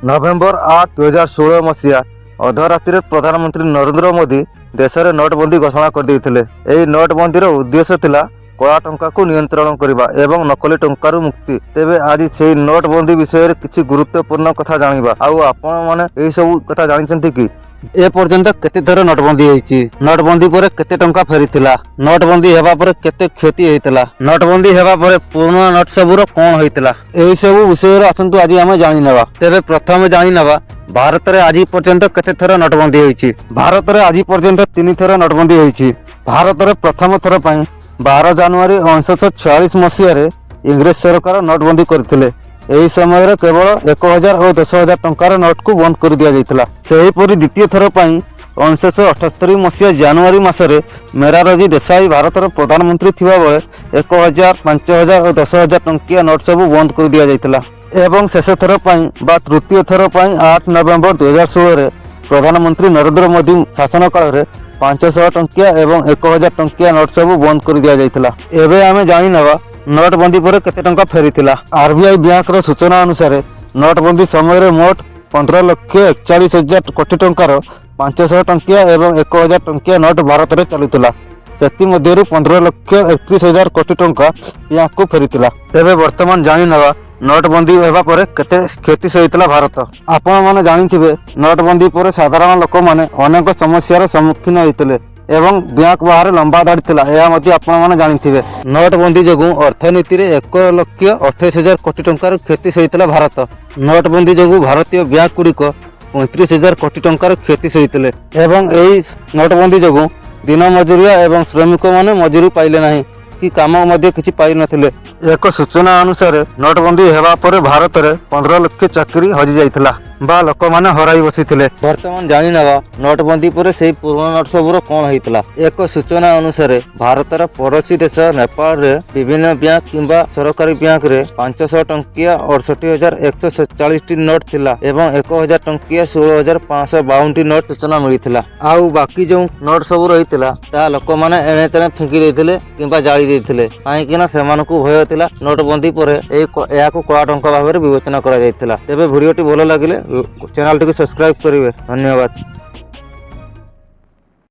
November 8, 2016 ମସିହା ଅଧରାତିରେ ପ୍ରଧାନମନ୍ତ୍ରୀ ନରେନ୍ଦ୍ର ମୋଦି ଦେଶରେ ନୋଟବନ୍ଦୀ ଘୋଷଣା କରିଦେଇଥିଲେ। ଏହି ନୋଟବନ୍ଦୀର ଉଦ୍ଦେଶ୍ୟ ଥିଲା କଳା ଟଙ୍କାକୁ ନିୟନ୍ତ୍ରଣ କରିବା ଏବଂ ନକଲି ଟଙ୍କାରୁ ମୁକ୍ତି। ତେବେ ଆଜି ସେହି ନୋଟବନ୍ଦୀ ବିଷୟରେ କିଛି ଗୁରୁତ୍ୱପୂର୍ଣ୍ଣ କଥା ଜାଣିବା। ଆଉ ଆପଣମାନେ ଏହି ସବୁ କଥା ଜାଣିଛନ୍ତି କି? ଏ ପର୍ଯ୍ୟନ୍ତ କେତେ ଥର ନୋଟବନ୍ଦୀ ହେଇଛି? ନୋଟବନ୍ଦୀ ପରେ କେତେ ଟଙ୍କା ଫେରିଥିଲା? ନୋଟବନ୍ଦୀ ହେବା ପରେ କେତେ କ୍ଷତି ହେଇଥିଲା? ନୋଟବନ୍ଦୀ ହେବା ପରେ ପୁରୁଣା ନୋଟ ସବୁର କଣ ହେଇଥିଲା? ଏହି ସବୁ ବିଷୟରେ ଆସନ୍ତୁ ଆଜି ଆମେ ଜାଣିନେବା। ତେବେ ପ୍ରଥମେ ଜାଣିନେବା, ଭାରତରେ ଆଜି ପର୍ଯ୍ୟନ୍ତ କେତେ ଥର ନୋଟବନ୍ଦୀ ହେଇଛି? ଭାରତରେ ଆଜି ପର୍ଯ୍ୟନ୍ତ ତିନି ଥର ନୋଟବନ୍ଦୀ ହେଇଛି। ଭାରତରେ ପ୍ରଥମ ଥର ପାଇଁ 12 ଜାନୁଆରୀ 1946 ମସିହାରେ ଇଂରେଜ ସରକାର ନୋଟବନ୍ଦୀ କରିଥିଲେ। ଏହି ସମୟରେ କେବଳ 1000 ଓ 10,000 ଟଙ୍କାର ନୋଟକୁ ବନ୍ଦ କରିଦିଆଯାଇଥିଲା। ସେହିପରି ଦ୍ୱିତୀୟ ଥର ପାଇଁ 1978 ମସିହା ଜାନୁଆରୀ ମାସରେ ମୋରାରଜୀ ଦେଶାଇ ଭାରତର ପ୍ରଧାନମନ୍ତ୍ରୀ ଥିବାବେଳେ 1000, 5000 ଓ 10,000 ଟଙ୍କିଆ ନୋଟ ସବୁ ବନ୍ଦ କରିଦିଆଯାଇଥିଲା। ଏବଂ ଶେଷ ଥର ପାଇଁ ବା ତୃତୀୟ ଥର ପାଇଁ 8 ନଭେମ୍ବର 2016ରେ ପ୍ରଧାନମନ୍ତ୍ରୀ ନରେନ୍ଦ୍ର ମୋଦି ଶାସନ କାଳରେ 500 ଟଙ୍କିଆ ଏବଂ 1000 ଟଙ୍କିଆ ନୋଟ ସବୁ ବନ୍ଦ କରିଦିଆଯାଇଥିଲା। ଏବେ ଆମେ ଜାଣିନେବା, ନୋଟବନ୍ଦୀ ପରେ କେତେ ଟଙ୍କା ଫେରିଥିଲା। ଆରବିଆଇ ବ୍ୟାଙ୍କର ସୂଚନା ଅନୁସାରେ ନୋଟବନ୍ଦୀ ସମୟରେ ମୋଟ 15,41,000 କୋଟି ଟଙ୍କାର 500 ଟଙ୍କିଆ ଏବଂ 1000 ଟଙ୍କିଆ ନୋଟ ଭାରତରେ ଚାଲୁଥିଲା। ସେଥିମଧ୍ୟରୁ 15,31,000 କୋଟି ଟଙ୍କା ବ୍ୟାଙ୍କକୁ ଫେରିଥିଲା। ତେବେ ବର୍ତ୍ତମାନ ଜାଣିନେବା, ନୋଟବନ୍ଦୀ ହେବା ପରେ କେତେ କ୍ଷତି ସହିଥିଲା ଭାରତ। ଆପଣମାନେ ଜାଣିଥିବେ, ନୋଟବନ୍ଦୀ ପରେ ସାଧାରଣ ଲୋକମାନେ ଅନେକ ସମସ୍ୟାର ସମ୍ମୁଖୀନ ହୋଇଥିଲେ ଏବଂ ବ୍ୟାଙ୍କ ବାହାରେ ଲମ୍ବା ଧାଡ଼ି ଥିଲା। ଏହା ମଧ୍ୟ ଆପଣମାନେ ଜାଣିଥିବେ। ନୋଟବନ୍ଦୀ ଯୋଗୁଁ ଅର୍ଥନୀତିରେ 1,28,000 କୋଟି ଟଙ୍କାର କ୍ଷତି ସହିଥିଲା ଭାରତ। ନୋଟବନ୍ଦୀ ଯୋଗୁଁ ଭାରତୀୟ ବ୍ୟାଙ୍କ ଗୁଡ଼ିକ 35,000 କୋଟି ଟଙ୍କାର କ୍ଷତି ସହିଥିଲେ ଏବଂ ଏହି ନୋଟବନ୍ଦୀ ଯୋଗୁଁ ଦିନ ମଜୁରିଆ ଏବଂ ଶ୍ରମିକମାନେ ମଜୁରୀ ପାଇଲେ ନାହିଁ କି କାମ ମଧ୍ୟ କିଛି ପାଇନଥିଲେ। ଏକ ସୂଚନା ଅନୁସାରେ ନୋଟବନ୍ଦୀ ହେବା ପରେ ଭାରତରେ 15 ଲକ୍ଷ ଚାକିରି ହଜିଯାଇଥିଲା ବା ଲୋକମାନେ ହରାଇ ବସିଥିଲେ। ବର୍ତ୍ତମାନ ଜାଣିନେବା, ନୋଟବନ୍ଦୀ ପରେ ସେଇ ପୁରୁଣା ନୋଟ ସବୁର କଣ ହେଇଥିଲା। ଏକ ସୂଚନା ଅନୁସାରେ ଭାରତର ପଡ଼ୋଶୀ ଦେଶ ନେପାଳରେ ବିଭିନ୍ନ ବ୍ୟାଙ୍କ କିମ୍ବା ସରକାରୀ ବ୍ୟାଙ୍କରେ 500 ଟଙ୍କିଆ 68,147ଟି ନୋଟ ଥିଲା ଏବଂ 1000 ଟଙ୍କିଆ 16,552ଟି ନୋଟ ସୂଚନା ମିଳିଥିଲା। ଆଉ ବାକି ଯେଉଁ ନୋଟ ସବୁ ରହିଥିଲା, ତାହା ଲୋକମାନେ ଏଣେ ତେଣେ ଫିଙ୍ଗି ଦେଇଥିଲେ କିମ୍ବା ଜାଳି ଦେଇଥିଲେ, କାହିଁକି ନା ସେମାନଙ୍କୁ ଭୟ ଥିଲା ନୋଟବନ୍ଦୀ ପରେ ଏହାକୁ କଳା ଟଙ୍କା ଭାବରେ ବିବେଚନା କରାଯାଇଥିଲା। ତେବେ ଭିଡ଼ିଓଟି ଭଲ ଲାଗିଲେ ଚ୍ୟାନେଲଟିକୁ ସବସ୍କ୍ରାଇବ କରିବେ। ଧନ୍ୟବାଦ।